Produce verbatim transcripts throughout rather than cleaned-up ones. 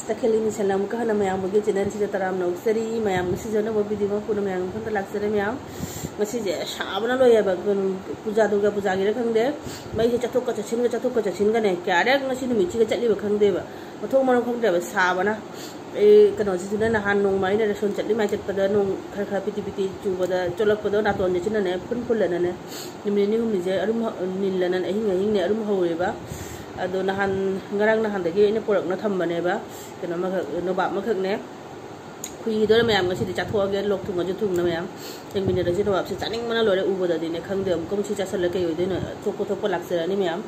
ꯇꯈꯦꯜꯒꯤ ꯃꯤꯡꯁꯦꯜꯅ ꯑꯃꯨꯛꯀ ꯍꯟꯅ ꯃꯌꯥꯝꯒꯤ ꯆꯦꯅꯦꯜꯁꯤꯗ ꯇꯔꯥꯝꯅ ꯑꯣꯛꯆꯔꯤ꯫ ꯃꯌꯥꯝ ꯉꯁꯤꯁꯨ ꯑꯅꯧꯕ ꯚꯤꯗꯤꯑꯣ ꯑꯃ ꯄꯨꯅ ꯃꯌꯥꯝꯒꯤ ꯃꯐꯝꯗ ꯂꯥꯛꯆꯔꯦ꯫ ꯃꯌꯥꯝ ꯉꯁꯤꯁꯦ ꯁꯥꯕꯅ ꯂꯣꯏꯔꯦꯕ꯫ ꯀꯩꯅꯣ, ꯄꯨꯖꯥ, ꯗꯨꯔꯒꯥ ꯄꯨꯖꯥꯒꯤꯔ ꯈꯪꯗꯦ, ꯃꯩꯁꯦ ꯆꯠꯊꯣꯛꯀ ꯆꯠꯁꯤꯟꯒ, ꯆꯠꯊꯣꯛꯀ ꯆꯠꯁꯤꯟꯒꯅꯦ, ꯀꯌꯥꯔꯦꯛ ꯉꯁꯤ ꯅꯨꯃꯤꯠꯁꯤꯒ ꯆꯠꯂꯤꯕ ꯈꯪꯗꯦꯕ, ꯃꯊꯣꯡ ꯃꯔꯝ ꯈꯪꯗ꯭ꯔꯦꯕ ꯁꯥꯕꯅ꯫ ꯑꯩ ꯀꯩꯅꯣꯁꯤꯁꯨꯅꯦ, ꯅꯍꯥꯟ ꯅꯣꯡꯃ ꯑꯩꯅ ꯔꯦꯁꯟ ꯆꯠꯂꯤꯉꯥꯏ ꯆꯠꯄꯗ ꯅꯣꯡ ꯈꯔ ꯈꯔ ꯄꯤꯇꯤ ꯄꯤꯇꯤ ꯆꯨꯕꯗ ꯆꯣꯠꯂꯛꯄꯗꯣ, ꯅꯥꯇꯣꯟꯁꯤꯅꯅꯦ ꯐꯨꯟ ꯐꯨꯜꯂꯅꯅꯦ ꯅꯨꯃꯤꯠ ꯅꯤꯅꯤ ꯍꯨꯝꯅꯤꯁꯦ ꯑꯗꯨꯝ ꯍ-, ꯅꯤꯜꯂꯅ ꯑꯍꯤꯡ ꯑꯍꯤꯡꯅꯦ ꯑꯗꯨꯝ ꯍꯧꯔꯦꯕ꯫ ꯑꯗꯣ ꯅꯍꯥꯟ, ꯉꯔꯥꯡ ꯅꯍꯥꯟꯗꯒꯤ ꯑꯩꯅ ꯄꯨꯔꯛꯅ ꯊꯝꯕꯅꯦꯕ꯫ ꯀꯩꯅꯣ ꯑꯃꯈꯛ, ꯅꯣꯕꯥꯞ ꯑꯃꯈꯛꯅꯦ꯫ ꯈꯨꯏꯗꯣꯔꯦ ꯃꯌꯥꯝ, ꯉꯁꯤꯗꯤ ꯆꯥꯊꯣꯛꯑꯒꯦ, ꯂꯣꯛ ꯊꯨꯡꯉꯁꯨ ꯊꯨꯡꯅ ꯃꯌꯥꯝ꯫ ꯌꯦꯡꯃꯤꯟꯅꯔꯁꯤ꯫ ꯅꯣꯕꯥꯞꯁꯦ ꯆꯥꯅꯤꯡꯕꯅ ꯂꯣꯏꯔꯦ ꯎꯕꯗꯗꯤꯅꯦ꯫ ꯈꯪꯗꯦ, ꯑꯃꯨꯛꯀ ꯑꯃꯨꯛ ꯁꯤ ꯆꯥꯁꯤꯜꯂ ꯀꯩ ꯑꯣꯏꯗꯣꯏꯅꯣ, ꯊꯣꯛꯄ ꯊꯣꯛꯄ ꯂꯥꯛꯆꯔꯅꯤ ꯃꯌꯥꯝ꯫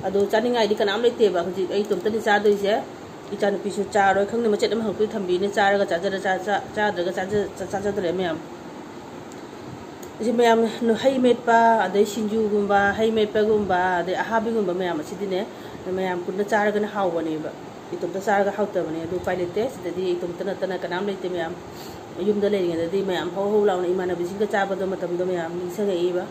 ꯑꯗꯣ ꯆꯥꯅꯤꯡꯉꯥꯏꯗꯤ ꯀꯅꯥꯝ ꯂꯩꯇꯦꯕ ꯍꯧꯖꯤꯛ, ꯑꯩ ꯏꯇꯣꯝꯇꯅꯤ ꯆꯥꯗꯣꯏꯁꯦ꯫ ꯏꯆꯥꯅꯨꯄꯤꯁꯨ ꯆꯥꯔꯣꯏ, ꯈꯪꯗꯦ, ꯃꯆꯦꯠ ꯑꯃꯈꯛꯇꯤ ꯊꯝꯕꯤꯅꯦ, ꯆꯥꯔꯒ ꯆꯥꯖꯔ-, ꯆꯥ-, ꯆꯥ-, ꯆꯥꯗ꯭ꯔꯒ ꯆꯥꯖ-, ꯆꯥ-, ꯆꯥꯖꯗ꯭ꯔꯦ ꯃꯌꯥꯝ꯫ ꯑꯁꯤ ꯃꯌꯥꯝ ꯍꯩ ꯃꯦꯠꯄ, ꯑꯗꯩ ꯁꯤꯡꯖꯨꯒꯨꯝꯕ, ꯍꯩ ꯃꯦꯠꯄꯒꯨꯝꯕ, ꯑꯗꯩ ꯑꯍꯥꯕꯤꯒꯨꯝꯕ ꯃꯌꯥꯝ ꯑꯁꯤꯗꯤꯅꯦ, ꯃꯌꯥꯝ ꯄꯨꯟꯅ ꯆꯥꯔꯒꯅ ꯍꯥꯎꯕꯅꯦꯕ꯫ ꯏꯇꯣꯝꯇ ꯆꯥꯔꯒ ꯍꯥꯎꯇꯕꯅꯦ, ꯑꯗꯨ ꯎꯄꯥꯏ ꯂꯩꯇꯦ꯫ ꯁꯤꯗꯗꯤ ꯏꯇꯣꯝꯇ ꯅꯠꯇꯅ ꯀꯅꯥꯝ ꯂꯩꯇꯦ ꯃꯌꯥꯝ꯫ ꯌꯨꯝꯗ ꯂꯩꯔꯤꯉꯩꯗꯗꯤ ꯃꯌꯥꯝ ꯍꯧ ꯍꯧ ꯂꯥꯎꯅ ꯏꯃꯥꯟꯅꯕꯤꯁꯤꯡꯒ ꯆꯥꯕꯗꯣ, ꯃꯇꯝꯗꯣ ꯃꯌꯥꯝ ꯅꯤꯡꯁꯤꯡꯉꯛꯏꯕ꯫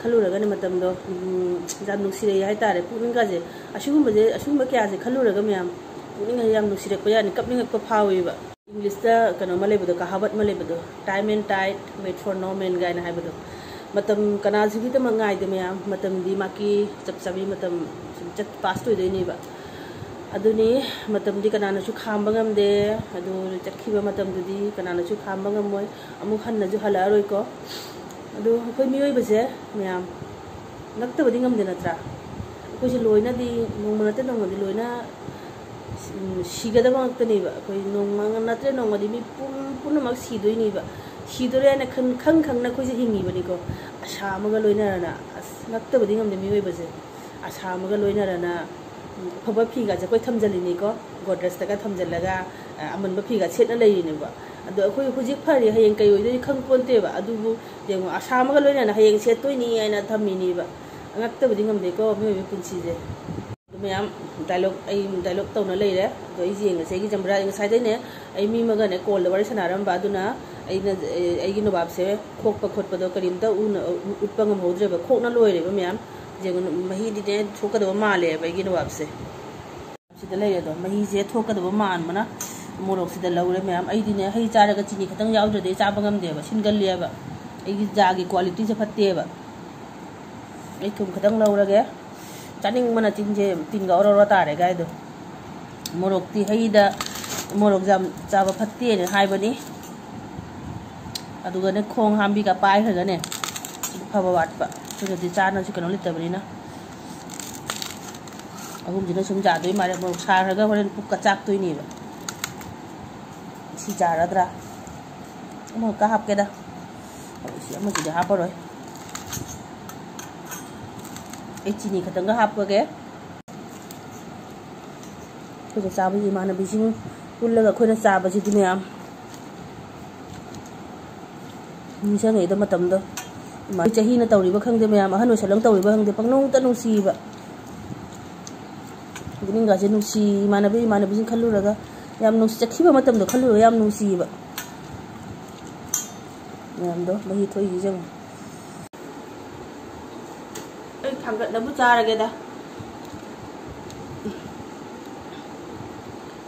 ꯈꯜꯂꯨꯔꯒꯅ ꯃꯇꯝꯗꯣ, ꯎꯝ, ꯌꯥꯝ ꯅꯨꯡꯁꯤꯔꯛꯏ ꯍꯥꯏꯇꯥꯔꯦ꯫ ꯄꯨꯛꯅꯤꯡꯒꯁꯦ, ꯑꯁꯤꯒꯨꯝꯕꯁꯦ, ꯑꯁꯤꯒꯨꯝꯕ ꯀꯌꯥꯁꯦ ꯈꯜꯂꯨꯔꯒ ꯃꯌꯥꯝ ꯄꯨꯛꯅꯤꯡꯒꯁꯦ ꯌꯥꯝ ꯅꯨꯡꯁꯤꯔꯛꯄ ꯌꯥꯅꯤ, ꯀꯞꯅꯤꯡꯉꯛꯄ ꯐꯥꯎꯋꯦꯕ꯫ ꯏꯪꯂꯤꯁꯇ ꯀꯩꯅꯣ ꯑꯃ ꯂꯩꯕꯗꯣ, ꯀꯍꯥꯋꯠ ꯑꯃ ꯂꯩꯕꯗꯣ, "Time and tide wait for no man" ꯀꯥꯏꯅ ꯍꯥꯏꯕꯗꯣ꯫ ꯃꯇꯝ ꯀꯅꯥꯁꯤꯒꯤꯗꯃꯛ ꯉꯥꯏꯗꯦ ꯃꯌꯥꯝ, ꯃꯇꯝꯗꯤ ꯃꯥꯒꯤ ꯆꯞ ꯆꯥꯕꯤ ꯃꯇꯝ ꯁꯨꯝ ꯆꯠ, ꯄꯥꯁ ꯑꯣꯏꯗꯣꯏꯅꯦꯕ꯫ ꯑꯗꯨꯅꯤ, ꯃꯇꯝꯗꯤ ꯀꯅꯥꯅꯁꯨ ꯈꯥꯝꯕ ꯉꯝꯗꯦ꯫ ꯑꯗꯨ ꯆꯠꯈꯤꯕ ꯃꯇꯝꯗꯨꯗꯤ ꯀꯅꯥꯅꯁꯨ ꯈꯥꯝꯕ ꯉꯝꯃꯣꯏ, ꯑꯃꯨꯛ ꯍꯟꯅꯁꯨ ꯍꯜꯂꯛꯑꯔꯣꯏꯀꯣ꯫ ꯑꯗꯣ ꯑꯩꯈꯣꯏ ꯃꯤꯑꯣꯏꯕꯁꯦ ꯃꯌꯥꯝ, ꯉꯛꯇꯕꯗꯤ ꯉꯝꯗꯦ ꯅꯠꯇ꯭ꯔꯥ? ꯑꯩꯈꯣꯏꯁꯦ ꯂꯣꯏꯅꯗꯤ, ꯅꯣꯡꯃ ꯅꯠꯇ꯭ꯔ ꯅꯣꯡꯃꯗꯤ ꯂꯣꯏꯅ, ꯎꯝ, ꯁꯤꯒꯗꯕ ꯉꯥꯛꯇꯅꯦꯕ꯫ ꯑꯩꯈꯣꯏ ꯅꯣꯡꯃ ꯅꯠꯇ꯭ꯔ ꯅꯣꯡꯃꯗꯤ ꯃꯤ ꯄꯨꯝ-, ꯄꯨꯝꯅꯃꯛ ꯁꯤꯗꯣꯏꯅꯦꯕ꯫ ꯁꯤꯗꯣꯔꯦ ꯍꯥꯏꯅ ꯈꯪ-, ꯈꯪ ꯈꯪꯅ ꯑꯩꯈꯣꯏꯁꯦ ꯍꯤꯡꯉꯤꯕꯅꯤꯀꯣ꯫ ꯑꯁꯥ ꯑꯃꯒ ꯂꯣꯏꯅꯔꯅ, ꯑꯁ, ꯉꯛꯇꯕꯗꯤ ꯉꯝꯗꯦ ꯃꯤꯑꯣꯏꯕꯁꯦ꯫ ꯑꯁꯥ ꯑꯃꯒ ꯂꯣꯏꯅꯔꯅ, ꯎꯝ, ꯑꯐꯕ ꯐꯤꯒꯁꯦ ꯑꯩꯈꯣꯏ ꯊꯝꯖꯜꯂꯤꯅꯤꯀꯣ, ꯒꯣꯗ꯭ꯔꯦꯖꯇꯒ ꯊꯝꯖꯜꯂꯒ, ꯑ, ꯑꯃꯟꯕ ꯐꯤꯒ ꯁꯦꯠꯅ ꯂꯩꯔꯤꯅꯦꯕ꯫ ꯑꯗꯣ ꯑꯩꯈꯣꯏ ꯍꯧꯖꯤꯛ ꯐꯔꯤ, ꯍꯌꯦꯡ ꯀꯩ ꯑꯣꯏꯗꯣꯏꯅꯤ ꯈꯪ ꯄꯣꯟꯇꯦꯕ꯫ ꯑꯗꯨꯕꯨ ꯌꯦꯡꯉꯣ, ꯑꯁꯥ ꯑꯃꯒ ꯂꯣꯏꯅꯅ ꯍꯌꯦꯡ ꯁꯦꯠꯇꯣꯏꯅꯤ ꯍꯥꯏꯅ ꯊꯝꯃꯤꯅꯦꯕ꯫ ꯑꯉꯛꯇꯕꯗꯤ ꯉꯝꯗꯦꯀꯣ ꯃꯤꯑꯣꯏꯕꯒꯤ ꯄꯨꯟꯁꯤꯁꯦ꯫ ꯑꯗꯨ ꯃꯌꯥꯝ ꯗꯥꯏꯂꯣꯛ, ꯑꯩ ꯗꯥꯏꯂꯣꯛ ꯇꯧꯅ ꯂꯩꯔꯦ꯫ ꯑꯗꯣ ꯑꯩꯁꯦ ꯌꯦꯡꯉꯁꯦ꯫ ꯑꯩꯒꯤ ꯖꯝꯕ꯭ꯔꯥ, ꯉꯁꯥꯏꯗꯩꯅꯦ ꯑꯩ ꯃꯤ ꯑꯃꯒꯅꯦ ꯀꯣꯜꯗ ꯋꯥꯔꯤ ꯁꯥꯟꯅꯔꯝꯕ, ꯑꯗꯨꯅ ꯑꯩꯅ, ꯑꯦ, ꯑꯩꯒꯤ ꯅꯣꯕꯥꯞꯁꯦ ꯈꯣꯛꯄ ꯈꯣꯠꯄꯗꯣ ꯀꯔꯤꯝꯇ ꯎꯅ-, ꯎ-, ꯎꯠꯄ ꯉꯝꯍꯧꯗ꯭ꯔꯦꯕ꯫ ꯈꯣꯛꯅ ꯂꯣꯏꯔꯦꯕ ꯃꯌꯥꯝ꯫ ꯌꯦꯡꯉꯨ, ꯃꯍꯤꯗꯤꯅꯦ ꯊꯣꯛꯀꯗꯕ ꯃꯥꯜꯂꯦꯕ ꯑꯩꯒꯤ ꯅꯣꯕꯥꯞꯁꯦ꯫ ꯁꯤꯗ ꯂꯩꯔꯦ ꯑꯗꯣ, ꯃꯍꯤꯁꯦ ꯊꯣꯛꯀꯗꯕ ꯃꯥꯟꯕꯅ ꯃꯣꯔꯣꯛꯁꯤꯗ ꯂꯧꯔꯦ ꯃꯌꯥꯝ꯫ ꯑꯩꯗꯤꯅꯦ, ꯍꯩ ꯆꯥꯔꯒ ꯆꯤꯅꯤ ꯈꯛꯇꯪ ꯌꯥꯎꯗ꯭ꯔꯗꯤ ꯑꯩ ꯆꯥꯕ ꯉꯝꯗꯦꯕ, ꯁꯤꯟꯒꯜꯂꯦꯕ꯫ ꯑꯩꯒꯤ ꯆꯥꯒꯤ ꯀ꯭ꯋꯥꯂꯤꯇꯤꯁꯦ ꯐꯠꯇꯦꯕ꯫ ꯑꯩ ꯊꯨꯝ ꯈꯛꯇꯪ ꯂꯧꯔꯒꯦ꯫ ꯆꯥꯅꯤꯡꯕꯅ ꯆꯤꯟꯁꯦ, ꯇꯤꯟꯒ ꯑꯣꯔꯣ ꯑꯣꯔꯣ ꯇꯥꯔꯦ ꯀꯥꯏꯗꯣ꯫ ꯃꯣꯔꯣꯛꯇꯤ ꯍꯩꯗ ꯃꯣꯔꯣꯛ ꯌꯥꯝ ꯆꯥꯕ ꯐꯠꯇꯦꯅ ꯍꯥꯏꯕꯅꯤ꯫ ꯑꯗꯨꯒꯅꯦ, ꯈꯣꯡ ꯍꯥꯝꯕꯤꯒ ꯄꯥꯏꯈ꯭ꯔꯒꯅꯦ, ꯁꯤꯗꯤ ꯐꯕ ꯋꯥꯠꯄ꯫ ꯑꯩꯈꯣꯏꯗꯗꯤ ꯆꯥꯅꯁꯨ ꯀꯩꯅꯣ ꯂꯩꯇꯕꯅꯤꯅ꯫ ꯑꯍꯨꯝꯁꯤꯅ ꯁꯨꯝ ꯌꯥꯗꯣꯏ ꯃꯥꯜꯂꯦ, ꯃꯣꯔꯣꯛ ꯁꯥꯈ꯭ꯔꯒ ꯍꯣꯔꯦꯟ ꯄꯨꯛꯀ ꯆꯥꯛꯇꯣꯏꯅꯦꯕ꯫ ꯁꯤ ꯌꯥꯔꯗ꯭ꯔꯥ? ꯑꯃꯈꯛꯀ ꯍꯥꯞꯀꯦꯗ꯫ ꯑꯩ ꯁꯤ ꯑꯃꯁꯤꯗꯤ ꯍꯥꯞꯄꯔꯣꯏ꯫ ꯑꯩ ꯆꯤꯅꯤ ꯈꯛꯇꯪꯒ ꯍꯥꯞꯄꯒꯦ꯫ ꯑꯩꯈꯣꯏꯅ ꯆꯥꯕꯁꯤ, ꯏꯃꯥꯟꯅꯕꯤꯁꯤꯡ ꯄꯨꯜꯂꯒ ꯑꯩꯈꯣꯏꯅ ꯆꯥꯕꯁꯤꯗꯤ ꯃꯌꯥꯝ ꯅꯤꯡꯁꯤꯡꯉꯛꯏꯗ ꯃꯇꯝꯗꯣ꯫ ꯏꯃꯥ-, ꯆꯍꯤꯅ ꯇꯧꯔꯤꯕ ꯈꯪꯗꯦ ꯃꯌꯥꯝ, ꯑꯍꯟ ꯑꯣꯏꯁꯜꯂꯒ ꯇꯧꯔꯤꯕ ꯈꯪꯗꯦ, ꯄꯪꯅꯨꯡꯇ ꯅꯨꯡꯁꯤꯕ꯫ ꯄꯨꯛꯅꯤꯡꯒꯁꯦ ꯅꯨꯡꯁꯤ, ꯏꯃꯥꯟꯅꯕꯤ ꯏꯃꯥꯟꯅꯕꯤꯁꯤꯡ ꯈꯜꯂꯨꯔꯒ ꯌꯥꯝ ꯅꯨꯡꯁꯤ, ꯆꯠꯈꯤꯕ ꯃꯇꯝꯗꯣ ꯈꯜꯂꯨꯔꯒ ꯌꯥꯝ ꯅꯨꯡꯁꯤꯕ꯫ ꯃꯌꯥꯝꯗꯣ ꯃꯍꯤ ꯊꯣꯛꯏꯁꯦ ꯌꯦꯡꯉꯣ꯫ ꯑꯩ ꯊꯥꯡꯒꯠꯅꯕꯨ ꯆꯥꯔꯒꯦꯗ꯫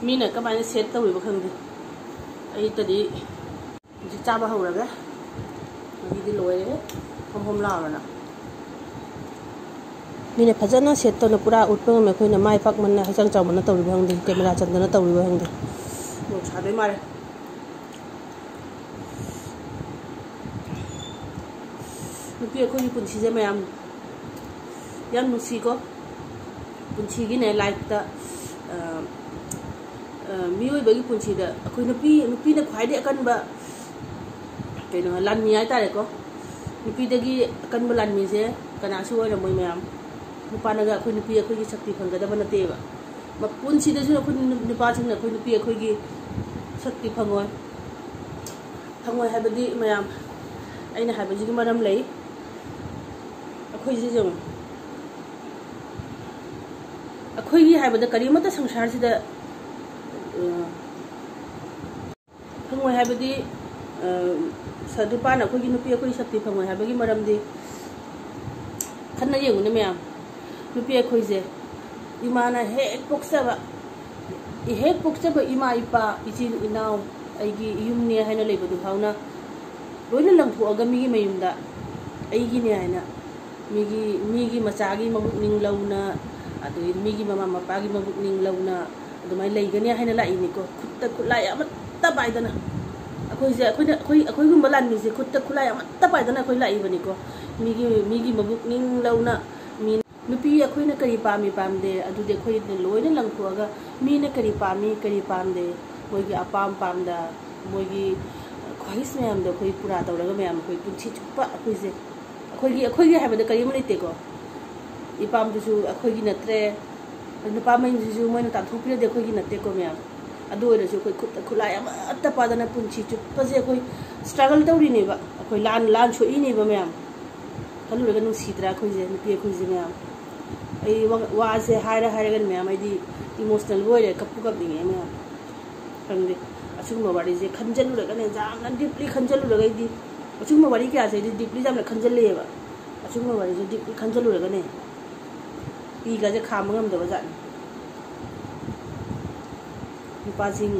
ꯃꯤꯅ ꯀꯃꯥꯏꯅ ꯁꯦꯠ ꯇꯧꯔꯤꯕ ꯈꯪꯗꯦ꯫ ꯑꯩꯇꯗꯤ ꯍꯧꯖꯤꯛ ꯆꯥꯕ ꯍꯧꯔꯒꯦ꯫ ꯃꯍꯤꯗꯤ ꯂꯣꯏꯔꯦ꯫ ꯍꯣꯝ ꯍꯣꯝ ꯂꯥꯎꯔꯅ꯫ ꯃꯤꯅ ꯐꯖꯅ ꯁꯦꯠ ꯇꯧꯅ ꯄꯨꯔꯥ ꯎꯠꯄ ꯉꯝꯃꯦ꯫ ꯑꯩꯈꯣꯏꯅ ꯃꯥꯏ ꯄꯥꯛꯃꯟꯅ, ꯍꯛꯆꯥꯡ ꯆꯥꯎꯃꯟꯅ ꯇꯧꯔꯤꯕ ꯈꯪꯗꯦ, ꯀꯦꯃꯦꯔꯥ ꯆꯟꯗꯅ ꯇꯧꯔꯤꯕ ꯈꯪꯗꯦ꯫ ꯃꯣꯔꯣꯛ ꯁꯥꯗꯣꯏ ꯃꯥꯜꯂꯦ꯫ ꯅꯨꯄꯤ ꯑꯩꯈꯣꯏꯒꯤ ꯄꯨꯟꯁꯤꯁꯦ ꯃꯌꯥꯝ ꯌꯥꯝ ꯅꯨꯡꯁꯤꯀꯣ꯫ ꯄꯨꯟꯁꯤꯒꯤꯅꯦ, ꯂꯥꯏꯐꯇ, ꯑ, ꯑ, ꯃꯤꯑꯣꯏꯕꯒꯤ ꯄꯨꯟꯁꯤꯗ ꯑꯩꯈꯣꯏ ꯅꯨꯄꯤ, ꯅꯨꯄꯤꯅ ꯈ꯭ꯋꯥꯏꯗꯒꯤ ꯑꯀꯟꯕ ꯀꯩꯅꯣ, ꯂꯥꯟꯃꯤ ꯍꯥꯏꯇꯥꯔꯦꯀꯣ꯫ ꯅꯨꯄꯤꯗꯒꯤ ꯑꯀꯟꯕ ꯂꯥꯟꯃꯤꯁꯦ ꯀꯅꯥꯁꯨ ꯑꯣꯏꯔꯝꯃꯣꯏ ꯃꯌꯥꯝ꯫ ꯅꯨꯄꯥꯅꯒ ꯑꯩꯈꯣꯏ ꯅꯨꯄꯤ ꯑꯩꯈꯣꯏꯒꯤ ꯁꯛꯇꯤ ꯐꯪꯒꯗꯕ ꯅꯠꯇꯦꯕ꯫ ꯃꯄꯨꯟꯁꯤꯗꯁꯨ ꯑꯩꯈꯣꯏ ꯅꯨ-, ꯅꯨꯄꯥꯁꯤꯡꯅ ꯑꯩꯈꯣꯏ ꯅꯨꯄꯤ ꯑꯩꯈꯣꯏꯒꯤ ꯁꯛꯇꯤ ꯐꯪꯉꯣꯏ꯫ ꯐꯪꯉꯣꯏ ꯍꯥꯏꯕꯗꯤ ꯃꯌꯥꯝ, ꯑꯩꯅ ꯍꯥꯏꯕꯁꯤꯒꯤ ꯃꯔꯝ ꯂꯩ꯫ ꯑꯩꯈꯣꯏꯁꯤꯁꯨ ꯑꯩꯈꯣꯏꯒꯤ ꯍꯥꯏꯕꯗ ꯀꯔꯤꯃꯠꯇ ꯁꯪꯁꯥꯔꯁꯤꯗ, ꯑ, ꯐꯪꯉꯣꯏ ꯍꯥꯏꯕꯗꯤ, ꯑ, ꯁ-, ꯅꯨꯄꯥꯅ ꯑꯩꯈꯣꯏꯒꯤ ꯅꯨꯄꯤ ꯑꯩꯈꯣꯏꯒꯤ ꯁꯛꯇꯤ ꯐꯪꯉꯣꯏ ꯍꯥꯏꯕꯒꯤ ꯃꯔꯝꯗꯤ, ꯈꯟꯅ ꯌꯦꯡꯉꯨꯅꯦ ꯃꯌꯥꯝ, ꯅꯨꯄꯤ ꯑꯩꯈꯣꯏꯁꯦ ꯏꯃꯥꯅ ꯍꯦꯛ ꯄꯣꯛꯆꯕ, ꯍꯦꯛ ꯄꯣꯛꯆꯕ ꯏꯃꯥ ꯏꯄꯥ, ꯏꯆꯤꯜ ꯏꯅꯥꯎ, ꯑꯩꯒꯤ ꯌꯨꯝꯅꯦ ꯍꯥꯏꯅ ꯂꯩꯕꯗꯨ ꯐꯥꯎꯅ ꯂꯣꯏꯅ ꯂꯪꯊꯣꯛꯑꯒ ꯃꯤꯒꯤ ꯃꯌꯨꯝꯗ ꯑꯩꯒꯤꯅꯦ ꯍꯥꯏꯅ, ꯃꯤꯒꯤ, ꯃꯤꯒꯤ ꯃꯆꯥꯒꯤ ꯃꯕꯨꯛꯅꯤꯡ ꯂꯧꯅ, ꯑꯗꯒꯤ ꯃꯤꯒꯤ ꯃꯃꯥ ꯃꯄꯥꯒꯤ ꯃꯕꯨꯛꯅꯤꯡ ꯂꯧꯅ ꯑꯗꯨꯃꯥꯏꯅ ꯂꯩꯒꯅꯤ ꯍꯥꯏꯅ ꯂꯥꯛꯏꯅꯤꯀꯣ꯫ ꯈꯨꯠꯇ ꯈꯨꯠꯂꯥꯏ ꯑꯃꯠꯇ ꯄꯥꯏꯗꯅ, ꯑꯩꯈꯣꯏꯁꯦ, ꯑꯩꯈꯣꯏꯅ, ꯑꯩꯈꯣꯏ, ꯑꯩꯈꯣꯏꯒꯨꯝꯕ ꯂꯥꯟꯃꯤꯁꯦ ꯈꯨꯠꯇ ꯈꯨꯠꯂꯥꯏ ꯑꯃꯠꯇ ꯄꯥꯏꯗꯅ ꯑꯩꯈꯣꯏ ꯂꯥꯛꯏꯕꯅꯤꯀꯣ꯫ ꯃꯤꯒꯤ, ꯃꯤꯒꯤ ꯃꯕꯨꯛꯅꯤꯡ ꯂꯧꯅ, ꯃꯤ, ꯅꯨꯄꯤ ꯑꯩꯈꯣꯏꯅ ꯀꯔꯤ ꯄꯥꯝꯃꯤ ꯄꯥꯝꯗꯦ, ꯑꯗꯨꯗꯤ ꯑꯩꯈꯣꯏꯅ ꯂꯣꯏꯅ ꯂꯪꯊꯣꯛꯑꯒ, ꯃꯤꯅ ꯀꯔꯤ ꯄꯥꯝꯃꯤ ꯀꯔꯤ ꯄꯥꯝꯗꯦ, ꯃꯣꯏꯒꯤ ꯑꯄꯥꯝ ꯄꯥꯝꯗ, ꯃꯣꯏꯒꯤ ꯈ꯭ꯋꯥꯍꯤꯁ ꯃꯌꯥꯝꯗꯣ ꯑꯩꯈꯣꯏ ꯄꯨꯔꯥ ꯇꯧꯔꯒ ꯃꯌꯥꯝ ꯑꯩꯈꯣꯏ ꯄꯨꯟꯁꯤ ꯆꯨꯞꯄ ꯑꯩꯈꯣꯏꯁꯦ, ꯑꯩꯈꯣꯏꯒꯤ, ꯑꯩꯈꯣꯏꯒꯤ ꯍꯥꯏꯕꯗ ꯀꯔꯤꯝ ꯂꯩꯇꯦꯀꯣ꯫ ꯏꯄꯥꯝꯗꯨꯁꯨ ꯑꯩꯈꯣꯏꯒꯤ ꯅꯠꯇ꯭ꯔꯦ, ꯅꯨꯄꯥ ꯃꯌꯨꯝꯁꯤꯁꯨ ꯃꯣꯏꯅ ꯇꯥꯟꯊꯣꯛꯄꯤꯔꯗꯤ ꯑꯩꯈꯣꯏꯒꯤ ꯅꯠꯇꯦꯀꯣ ꯃꯌꯥꯝ꯫ ꯑꯗꯨ ꯑꯣꯏꯔꯁꯨ ꯑꯩꯈꯣꯏ ꯈꯨꯠꯇ ꯈꯨꯠꯂꯥꯏ ꯑꯃꯠꯇ ꯄꯥꯗꯅ ꯄꯨꯟꯁꯤ ꯆꯨꯞꯄꯁꯦ ꯑꯩꯈꯣꯏ struggle ꯇꯧꯔꯤꯅꯦꯕ, ꯑꯩꯈꯣꯏ ꯂꯥꯟ, ꯂꯥꯟ ꯁꯣꯛꯏꯅꯦꯕ ꯃꯌꯥꯝ꯫ ꯈꯜꯂꯨꯔꯒ ꯅꯨꯡꯁꯤꯗ꯭ꯔꯥ ꯑꯩꯈꯣꯏꯁꯦ, ꯅꯨꯄꯤ ꯑꯩꯈꯣꯏꯁꯦ ꯃꯌꯥꯝ? ꯑꯩ ꯋꯥ-, ꯋꯥꯁꯦ ꯍꯥꯏꯔ ꯍꯥꯏꯔꯒꯅ ꯃꯌꯥꯝ ꯑꯩꯗꯤ emotional ꯑꯣꯏꯔꯦ, ꯀꯞꯄꯨ ꯀꯞꯅꯤꯡꯉꯦ ꯃꯌꯥꯝ꯫ ꯈꯪꯗꯦ, ꯑꯁꯤꯒꯨꯝꯕ ꯋꯥꯔꯤꯁꯦ ꯈꯟꯖꯜꯂꯨꯔꯒꯅꯦ, ꯌꯥꯝꯅ deeply ꯈꯟꯖꯜꯂꯨꯔꯒ ꯑꯩꯗꯤ ꯑꯁꯤꯒꯨꯝꯕ ꯋꯥꯔꯤ ꯀꯌꯥꯁꯦ ꯑꯩꯗꯤ deeply ꯌꯥꯝꯅ ꯈꯟꯖꯜꯂꯦꯕ꯫ ꯑꯁꯤꯒꯨꯝꯕ ꯋꯥꯔꯤꯁꯦ deeply ꯈꯟꯖꯜꯂꯨꯔꯒꯅꯦ, ꯄꯤꯒꯁꯦ ꯈꯥꯝꯕ ꯉꯝꯗꯕ ꯖꯥꯠꯅꯤ꯫ ꯅꯨꯄꯥꯁꯤꯡ,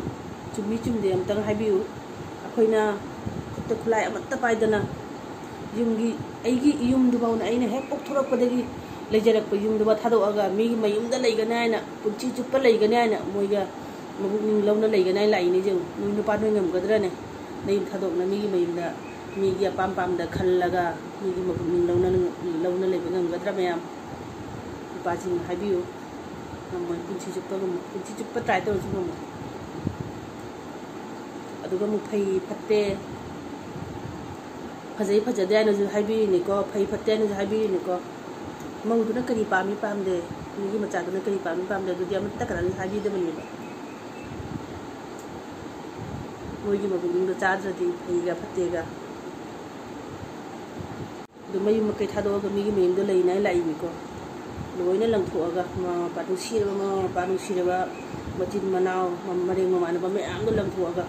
ꯆꯨꯝꯃꯤ ꯆꯨꯝꯗꯦ ꯑꯝꯇꯪ ꯍꯥꯏꯕꯤꯌꯨ꯫ ꯑꯩꯈꯣꯏꯅ ꯈꯨꯠꯇ ꯈꯨꯠꯂꯥꯏ ꯑꯃꯠꯇ ꯄꯥꯏꯗꯅ, ꯌꯨꯝꯒꯤ, ꯑꯩꯒꯤ ꯌꯨꯝꯗꯨꯐꯥꯎꯅ, ꯑꯩꯅ ꯍꯦꯛ ꯄꯣꯛꯊꯣꯔꯛꯄꯗꯒꯤ ꯂꯩꯖꯔꯛꯄ ꯌꯨꯝꯗꯨꯐꯥꯎ ꯊꯥꯗꯣꯛꯑꯒ ꯃꯤꯒꯤ ꯃꯌꯨꯝꯗ ꯂꯩꯒꯅꯤ ꯍꯥꯏꯅ, ꯄꯨꯟꯁꯤ ꯆꯨꯞꯄ ꯂꯩꯒꯅꯤ ꯍꯥꯏꯅ, ꯃꯣꯏꯒ ꯃꯕꯨꯛꯅꯤꯡ ꯂꯧꯅ ꯂꯩꯒꯅꯤ ꯍꯥꯏꯅ ꯂꯥꯛꯏꯅꯦ꯫ ꯌꯦꯡꯉꯨ, ꯅꯣꯏ ꯅꯨꯄꯥ ꯅꯣꯏ ꯉꯝꯒꯗ꯭ꯔꯅꯦ? ꯅꯌꯨꯝ ꯊꯥꯗꯣꯛꯅ ꯃꯤꯒꯤ ꯃꯌꯨꯝꯗ, ꯃꯤꯒꯤ ꯑꯄꯥꯝ ꯄꯥꯝꯗ ꯈꯜꯂꯒ, ꯃꯤꯒꯤ ꯃꯕꯨꯛꯅꯤꯡ ꯂꯧꯅ, ꯂꯧꯅ ꯂꯩꯕ ꯉꯝꯒꯗ꯭ꯔꯥ ꯃꯌꯥꯝ? ꯅꯨꯄꯥꯁꯤꯡꯅ ꯍꯥꯏꯕꯤꯌꯨ꯫ ꯉꯝꯃꯣꯏ, ꯄꯨꯟꯁꯤ ꯆꯨꯞꯄ ꯉꯝꯃꯣꯏ, ꯄꯨꯟꯁꯤ ꯆꯨꯞꯄ try ꯇꯧꯔꯁꯨ ꯉꯝꯃꯣꯏ꯫ ꯑꯗꯨꯒ ꯑꯃꯨꯛ ꯐꯩ ꯐꯠꯇꯦ, ꯐꯖꯩ ꯐꯖꯗꯦ ꯍꯥꯏꯅꯁꯨ ꯍꯥꯏꯕꯤꯔꯤꯅꯤꯀꯣ, ꯐꯩ ꯐꯠꯇꯦ ꯍꯥꯏꯅꯁꯨ ꯍꯥꯏꯕꯤꯔꯤꯅꯤꯀꯣ꯫ ꯃꯧꯗꯨꯅ ꯀꯔꯤ ꯄꯥꯝꯃꯤ ꯄꯥꯝꯗꯦ, ꯃꯤꯒꯤ ꯃꯆꯥꯗꯨꯅ ꯀꯔꯤ ꯄꯥꯝꯃꯤ ꯄꯥꯝꯗꯦ, ꯑꯗꯨꯗꯤ ꯑꯃꯠꯇ ꯀꯅꯥꯁꯨ ꯍꯥꯏꯕꯤꯗꯕꯅꯦꯕ꯫ ꯃꯣꯏꯒꯤ ꯃꯕꯨꯛꯅꯤꯡꯗꯣ ꯆꯥꯗ꯭ꯔꯗꯤ ꯐꯩꯒ ꯐꯠꯇꯦꯒ꯫ ꯑꯗꯨ ꯃꯌꯨꯝ ꯃꯀꯩ ꯊꯥꯗꯣꯛꯑꯒ ꯃꯤꯒꯤ ꯃꯌꯨꯝꯗ ꯂꯩꯅꯉꯥꯏ ꯂꯥꯛꯏꯅꯤꯀꯣ꯫ ꯂꯣꯏꯅ ꯂꯪꯊꯣꯛꯑꯒ, ꯃꯃꯥ ꯃꯄꯥ ꯅꯨꯡꯁꯤꯔꯕ, ꯃꯃꯥ ꯃꯄꯥ ꯅꯨꯡꯁꯤꯔꯕ, ꯃꯆꯤꯟ ꯃꯅꯥꯎ, ꯃ-, ꯃꯔꯦꯡ ꯃꯃꯥꯟꯅꯕ ꯃꯌꯥꯝꯗꯣ ꯂꯪꯊꯣꯛꯑꯒ,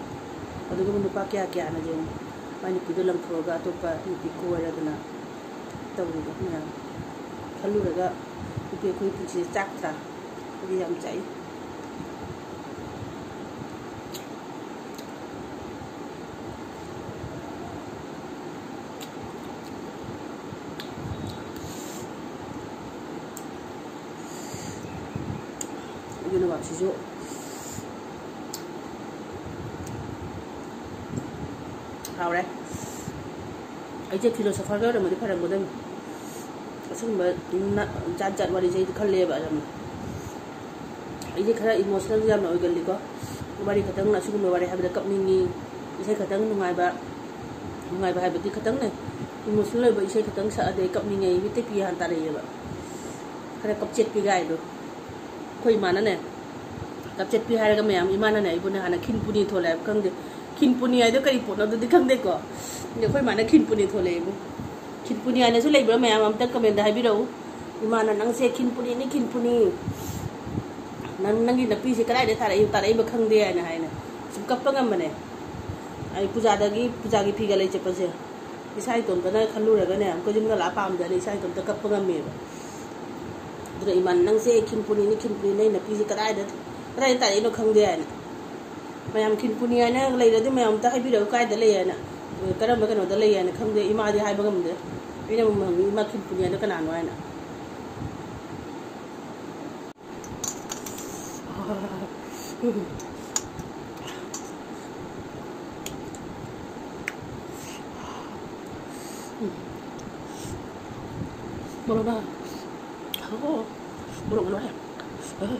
ꯑꯗꯨꯒꯨꯝꯕ ꯅꯨꯄꯥ ꯀꯌꯥ ꯀꯌꯥꯅ ꯌꯦꯡꯉꯨ, ꯃꯥꯏ ꯅꯨꯄꯤꯗꯣ ꯂꯪꯊꯣꯛꯑꯒ ꯑꯇꯣꯞꯄ ꯅꯨꯄꯤ ꯀꯣꯏꯔꯗꯅ ꯇꯧꯔꯤꯕ ꯃꯌꯥꯝ ꯈꯜꯂꯨꯔꯒ, ꯅꯨꯄꯤ ꯑꯩꯈꯣꯏꯒꯤ ꯄꯨꯟꯁꯤꯁꯦ ꯆꯥꯛꯇ꯭ꯔꯥ? ꯑꯗꯨꯗꯤ ꯌꯥꯝ ꯆꯥꯏ꯫ ꯑꯗꯨꯅ ꯋꯥꯛꯁꯤꯁꯨ ꯍꯥꯎꯔꯦ꯫ ꯑꯩꯁꯦ philosopherꯒ ꯑꯣꯏꯔꯝꯃꯗꯤ ꯐꯔꯝꯒꯗꯕꯅꯤ꯫ ꯑꯁꯤꯒꯨꯝꯕ ꯖꯥꯠ ꯖꯥꯠ ꯋꯥꯔꯤꯁꯦ ꯑꯩꯗꯤ ꯈꯜꯂꯦꯕ ꯌꯥꯝꯅ꯫ ꯑꯩꯁꯦ ꯈꯔ emotional ꯌꯥꯝꯅ ꯑꯣꯏꯒꯜꯂꯤꯀꯣ꯫ ꯋꯥꯔꯤ ꯈꯛꯇꯪ, ꯑꯁꯤꯒꯨꯝꯕ ꯋꯥꯔꯤ ꯍꯥꯏꯕꯗ ꯀꯞꯅꯤꯡꯉꯤ꯫ ꯏꯁꯩ ꯈꯛꯇꯪ ꯅꯨꯡꯉꯥꯏꯕ, ꯅꯨꯡꯉꯥꯏꯕ ꯍꯥꯏꯕꯗꯤ ꯈꯛꯇꯪꯅꯦ, emotional ꯑꯣꯏꯕ ꯏꯁꯩ ꯈꯛꯇꯪ ꯁꯛꯑꯗꯤ ꯑꯩ ꯀꯞꯅꯤꯡꯉꯦ, ꯑꯩ ꯃꯤꯠꯇ ꯄꯤ ꯍꯥꯟꯅ ꯇꯥꯔꯛꯑꯦꯕ꯫ ꯈꯔ ꯀꯞꯆꯦꯠꯄꯤ ꯒꯥꯏꯗꯣ꯫ ꯑꯩꯈꯣꯏ ꯏꯃꯥꯅꯅꯦ, ꯀꯞꯆꯦꯠꯄꯤ ꯍꯥꯏꯔꯒ ꯃꯌꯥꯝ, ꯏꯃꯥꯅꯅꯦ ꯑꯩꯕꯨꯅꯦ ꯍꯥꯟꯅ ꯈꯤꯟꯄꯨꯅꯤ ꯊꯣꯜꯂꯦ ꯍꯥꯏꯕ ꯈꯪꯗꯦ꯫ ꯈꯤꯟꯄꯨꯅꯤ ꯍꯥꯏꯗꯣ ꯀꯔꯤ ꯄꯣꯠꯅꯣ ꯑꯗꯨꯗꯤ ꯈꯪꯗꯦꯀꯣ꯫ ꯑꯗꯣ ꯑꯩꯈꯣꯏ ꯏꯃꯥꯅ ꯈꯤꯟꯄꯨꯅꯤ ꯊꯣꯜꯂꯦ ꯑꯩꯕꯨ꯫ ꯈꯤꯟꯄꯨꯅꯤ ꯍꯥꯏꯅꯁꯨ ꯂꯩꯕ꯭ꯔꯥ ꯃꯌꯥꯝ? ꯑꯝꯇ commentꯗ ꯍꯥꯏꯕꯤꯔꯛꯎ꯫ "ꯏꯃꯥꯅ ꯅꯪꯁꯦ ꯈꯤꯟꯄꯨꯅꯤꯅꯤ, ꯈꯤꯟꯄꯨꯅꯤ꯫ ꯅꯪ, ꯅꯪꯒꯤ ꯅꯄꯤꯁꯦ ꯀꯗꯥꯏꯗ ꯇꯥꯔꯛꯏ, ꯇꯥꯔꯛꯏꯕ ꯈꯪꯗꯦ" ꯍꯥꯏꯅ ꯍꯥꯏꯅ ꯁꯨꯝ ꯀꯞꯄ ꯉꯝꯕꯅꯦ꯫ ꯑꯩ ꯄꯨꯖꯥꯗꯒꯤ, ꯄꯨꯖꯥꯒꯤ ꯐꯤꯒ ꯂꯩ ꯆꯠꯄꯁꯦ ꯏꯁꯥ ꯏꯇꯣꯝꯇꯅ ꯈꯜꯂꯨꯔꯒꯅꯦ, ꯑꯃꯨꯛꯀ ꯌꯨꯝꯗ ꯂꯥꯛꯑ ꯄꯥꯝꯗꯅ ꯏꯁꯥ ꯏꯇꯣꯝꯇ ꯀꯞꯄ ꯉꯝꯃꯦꯕ꯫ ꯑꯗꯨꯅ ꯏꯃꯥꯅ, "ꯅꯪꯁꯦ ꯈꯤꯟꯄꯨꯅꯤꯅꯤ, ꯈꯤꯟꯄꯨꯅꯤ, ꯅꯪ ꯅꯄꯤꯁꯦ ꯀꯗꯥꯏꯗ, ꯀꯗꯥꯏꯗ ꯇꯥꯔꯛꯏꯅꯣ ꯈꯪꯗꯦ" ꯍꯥꯏꯅ꯫ ꯃꯌꯥꯝ ꯈꯤꯟꯄꯨꯅꯤ ꯍꯥꯏꯅ ꯂꯩꯔꯗꯤ ꯃꯌꯥꯝ ꯑꯝꯇ ꯍꯥꯏꯕꯤꯔꯛꯎ, ꯀꯥꯏꯗ ꯂꯩ ꯍꯥꯏꯅ, ꯀꯔꯝꯕ ꯀꯩꯅꯣꯗ ꯂꯩ ꯍꯥꯏꯅ ꯈꯪꯗꯦ꯫ ꯏꯃꯥꯗꯤ ꯍꯥꯏꯕ ꯉꯝꯗꯦ꯫ ꯑꯩꯅ ꯑꯃꯨꯛ ꯍꯪꯉꯤ, "ꯏꯃꯥ, ꯈꯤꯟꯄꯨꯅꯤ ꯍꯥꯏꯅ ꯀꯅꯥꯅꯣ?" ꯍꯥꯏꯅ꯫ ꯃꯣꯔꯣꯛꯅ, ꯑꯣ, ꯃꯣꯔꯣꯛꯅ ꯂꯣꯏꯔꯦ꯫ ꯎꯝ꯫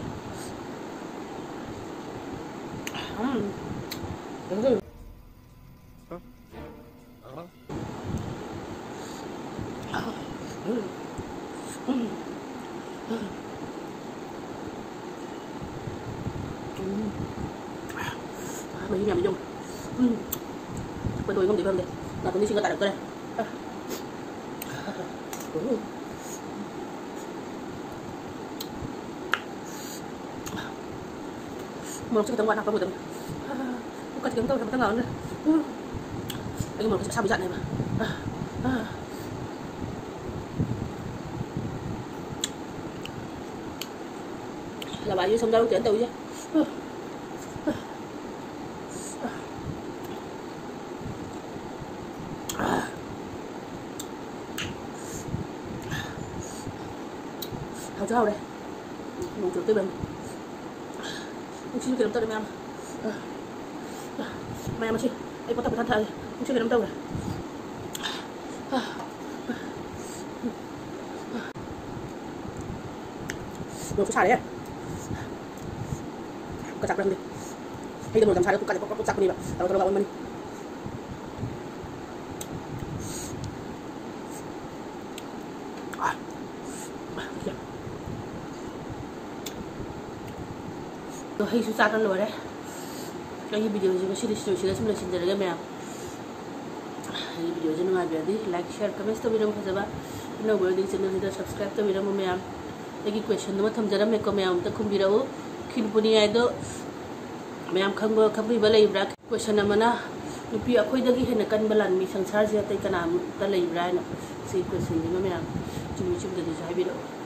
ꯎꯝ꯫ ꯃꯍꯤ ꯌꯥꯝ ꯌꯧ꯫ ꯎꯝ꯫ ꯀꯩꯗꯧ ꯉꯝꯗꯦ ꯈꯪꯗꯦ꯫ ꯅꯥꯇꯣꯟꯗꯤ ꯁꯤꯡꯒ ꯇꯥꯔꯛꯇꯣꯔꯦ꯫ ꯎꯝ꯫ ꯃꯣꯔꯣꯛꯁꯦ ꯈꯤꯇꯪ ꯋꯥꯠꯅ ꯍꯥꯞꯄꯝꯒꯗꯕꯅꯤ꯫ ꯄꯨꯛꯀ ꯆꯤꯛꯀꯦ ꯇꯧꯔꯦ, ꯃꯊꯪ ꯂꯥꯎꯔꯅꯤ꯫ ꯎꯝ꯫ ꯑꯩꯒꯤ ꯃꯣꯔꯣꯛꯁꯦ ꯑꯁꯥꯕ ꯖꯥꯠꯅꯦꯕ꯫ ꯑꯥ, ꯑꯥ꯫ ꯂꯋꯥꯏꯁꯨ ꯁꯝꯖꯥꯎꯔꯛꯇꯦꯅ ꯇꯧꯔꯤꯁꯦ꯫ ꯍꯥꯎꯁꯨ ꯍꯥꯎꯔꯦ꯫ ꯅꯣꯡ ꯆꯨꯔꯛꯇꯣꯏꯕ꯫ ꯅꯨꯡꯁꯤꯠꯁꯨ ꯀꯩꯅꯣꯝ ꯇꯧꯔꯦ ꯃꯌꯥꯝ꯫ ꯃꯌꯥꯝ ꯑꯁꯤ ꯑꯩ ꯄꯣꯠꯇ ꯄꯣꯠꯊꯥ ꯊꯛꯑꯒꯦ꯫ ꯅꯨꯡꯁꯤꯠ ꯀꯩꯅꯣꯝ ꯇꯧꯔꯦ꯫ ꯅꯣꯡꯁꯨ ꯁꯥꯔꯦ꯫ ꯀ ꯆꯥꯛꯄ꯭ꯔꯥ ꯈꯪꯗꯦ꯫ ꯍꯩꯗ ꯃꯣꯔꯣꯛ ꯌꯥꯝ ꯁꯥꯔꯒ ꯄꯨꯛꯀꯥꯁꯦ ꯄ꯭ꯔꯣꯛ ꯄ꯭ꯔꯣꯛ ꯆꯥꯛꯄꯅꯦꯕ꯫ ꯇꯧꯔ ꯇꯧꯔꯒ ꯑꯣꯟꯕꯅꯤ꯫ ꯑꯗꯣ ꯍꯩꯁꯨ ꯆꯥꯔ ꯂꯣꯏꯔꯦ꯫ ꯑꯩꯒꯤ ꯚꯤꯗꯤꯑꯣꯁꯦ ꯉꯁꯤꯗꯤ ꯁꯤꯗ ꯁꯨꯝ ꯂꯣꯏꯁꯤꯟꯖꯔꯒꯦ ꯃꯌꯥꯝ꯫ ꯑꯩꯒꯤ ꯚꯤꯗꯤꯑꯣꯁꯦ ꯅꯨꯡꯉꯥꯏꯕꯤꯔꯗꯤ like, share, comments ꯇꯧꯕꯤꯔꯝꯃꯨ ꯐꯖꯕ꯫ ꯑꯅꯧꯕ ꯑꯣꯏꯔꯗꯤ ꯆꯦꯅꯦꯜꯁꯤꯗ subscribe ꯇꯧꯕꯤꯔꯝꯃꯨ ꯃꯌꯥꯝ꯫ ꯑꯩꯒꯤ question ꯑꯃ ꯊꯝꯖꯔꯝꯃꯦꯀꯣ, ꯃꯌꯥꯝ ꯑꯝꯇ ꯈꯨꯝꯕꯤꯔꯛꯎ꯫ ꯈꯤꯟꯄꯨꯅꯤ ꯍꯥꯏꯗꯣ ꯃꯌꯥꯝ ꯈꯪꯕ, ꯈꯪꯕꯤꯕ ꯂꯩꯕ꯭ꯔꯥ? Question ꯑꯃꯅ, ꯅꯨꯄꯤ ꯑꯩꯈꯣꯏꯗꯒꯤ ꯍꯦꯟꯅ ꯀꯟꯕ ꯂꯥꯟꯃꯤ ꯁꯪꯁꯥꯔꯁꯤꯗ ꯑꯇꯩ ꯀꯅꯥ ꯑꯃꯠꯇ ꯂꯩꯕ꯭ꯔꯥ ꯍꯥꯏꯅ꯫ ꯁꯤ questionꯁꯤꯃ ꯃꯌꯥꯝ ꯆꯨꯝꯃꯤ ꯆꯨꯝꯗꯦꯗꯨꯁꯨ ꯍꯥꯏꯕꯤꯔꯛꯎ꯫